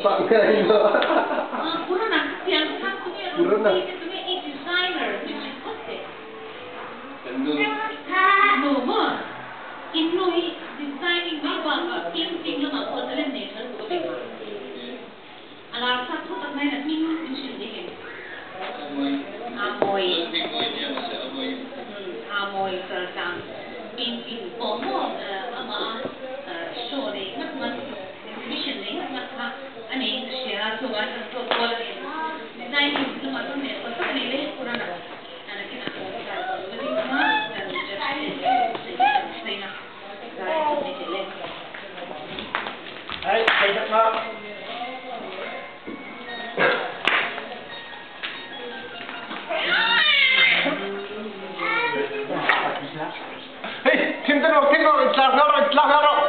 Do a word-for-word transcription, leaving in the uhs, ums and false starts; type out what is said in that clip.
Pak ngai lo. Ah, Corona, pian sa tu ni, Corona. Tu ni, tu ni, i designer, tu ni, kote. Kan nu. Nu mo. In nu i designing ma ba ba, in ting lo ma ko talen ne, kan ko te. Ala sa ko ta nai na, min, min sin de. Amoi. Amoi. Amoi, sir, tang. Min, min, ko mo, eh, ama, eh, show de, ngat, ngat. Exhibition nei ngat ngat kha a nei ka hria, chuong ang khan Pu Paula design team lama chun nei ko tak a nei le, Corona ana kina ko ka ko ka ding ma, ka ni ka sei na. Ka ni ka le. Ai, ai, tak ma. Hei, thim ta ro, thim ro, tlak na ro, tlak na ro.